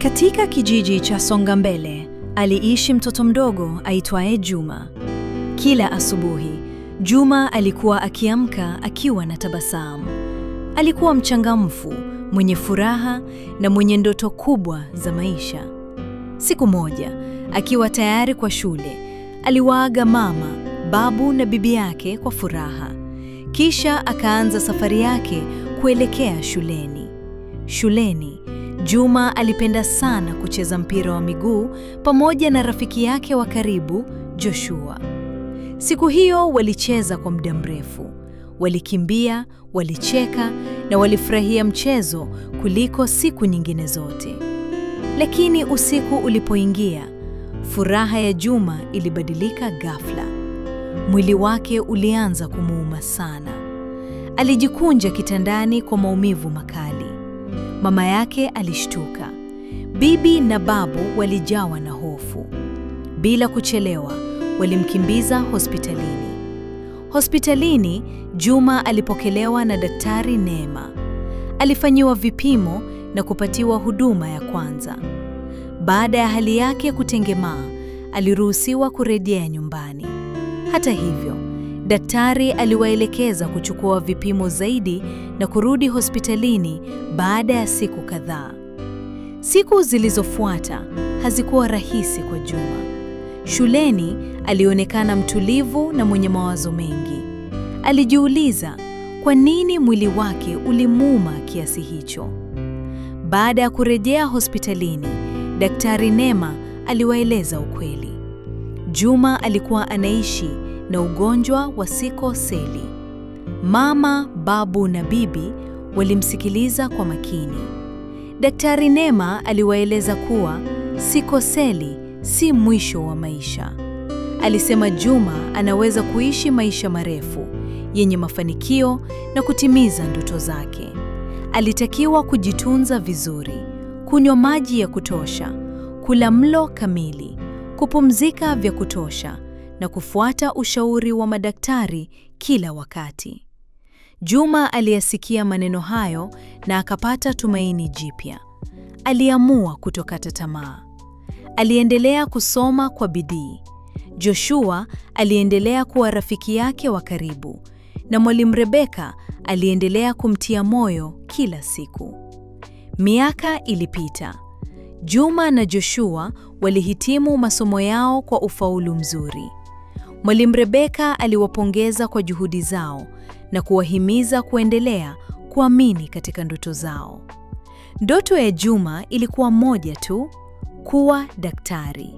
Katika kijiji cha Songambele aliishi mtoto mdogo aitwaye Juma. Kila asubuhi, Juma alikuwa akiamka akiwa na tabasamu. Alikuwa mchangamfu, mwenye furaha na mwenye ndoto kubwa za maisha. Siku moja, akiwa tayari kwa shule, aliwaaga mama, babu na bibi yake kwa furaha. Kisha akaanza safari yake kuelekea shuleni. Shuleni, Juma alipenda sana kucheza mpira wa miguu pamoja na rafiki yake wa karibu, Joshua. Siku hiyo walicheza kwa muda mrefu. Walikimbia, walicheka na walifurahia mchezo kuliko siku nyingine zote. Lakini usiku ulipoingia, furaha ya Juma ilibadilika ghafla. Mwili wake ulianza kumuuma sana. Alijikunja kitandani kwa maumivu makali. Mama yake alishtuka. Bibi na babu walijawa na hofu. Bila kuchelewa, walimkimbiza hospitalini. Hospitalini, Juma alipokelewa na Daktari Neema. Alifanyiwa vipimo na kupatiwa huduma ya kwanza. Baada ya hali yake kutengemaa, aliruhusiwa kurejea nyumbani. Hata hivyo, daktari aliwaelekeza kuchukua vipimo zaidi na kurudi hospitalini baada ya siku kadhaa. Siku zilizofuata hazikuwa rahisi kwa Juma. Shuleni alionekana mtulivu na mwenye mawazo mengi. Alijiuliza kwa nini mwili wake ulimuuma kiasi hicho. Baada ya kurejea hospitalini, Daktari Neema aliwaeleza ukweli. Juma alikuwa anaishi na ugonjwa wa sikoseli. Mama, babu na bibi walimsikiliza kwa makini. Daktari Neema aliwaeleza kuwa sikoseli si mwisho wa maisha. Alisema Juma anaweza kuishi maisha marefu yenye mafanikio na kutimiza ndoto zake. Alitakiwa kujitunza vizuri, kunywa maji ya kutosha, kula mlo kamili, kupumzika vya kutosha na kufuata ushauri wa madaktari kila wakati. Juma aliyasikia maneno hayo na akapata tumaini jipya. Aliamua kutokata tamaa. Aliendelea kusoma kwa bidii. Joshua aliendelea kuwa rafiki yake wa karibu na Mwalimu Rebeka aliendelea kumtia moyo kila siku. Miaka ilipita. Juma na Joshua walihitimu masomo yao kwa ufaulu mzuri. Mwalimu Rebeka aliwapongeza kwa juhudi zao na kuwahimiza kuendelea kuamini katika ndoto zao. Ndoto ya Juma ilikuwa moja tu, kuwa daktari.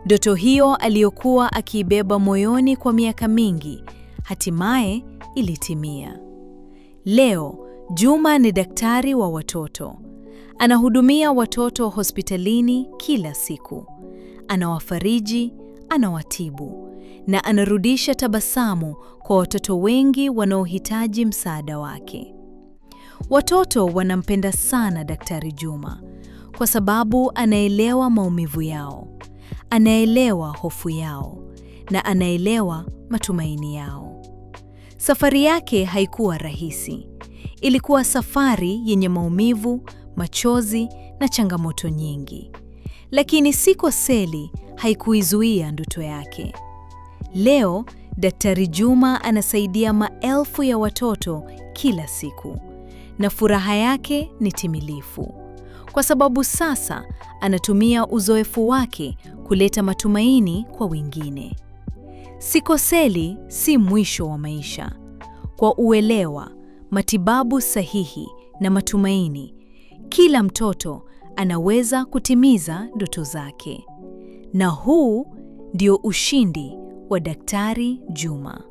Ndoto hiyo aliyokuwa akiibeba moyoni kwa miaka mingi, hatimaye ilitimia. Leo, Juma ni daktari wa watoto. Anahudumia watoto hospitalini kila siku. Anawafariji, anawatibu na anarudisha tabasamu kwa watoto wengi wanaohitaji msaada wake. Watoto wanampenda sana Daktari Juma kwa sababu anaelewa maumivu yao, anaelewa hofu yao na anaelewa matumaini yao. Safari yake haikuwa rahisi. Ilikuwa safari yenye maumivu, machozi na changamoto nyingi. Lakini sikoseli haikuizuia ndoto yake. Leo, Daktari Juma anasaidia maelfu ya watoto kila siku, na furaha yake ni timilifu, kwa sababu sasa anatumia uzoefu wake kuleta matumaini kwa wengine. Sikoseli si mwisho wa maisha. Kwa uelewa, matibabu sahihi na matumaini, kila mtoto anaweza kutimiza ndoto zake. Na huu ndio ushindi wa Daktari Juma.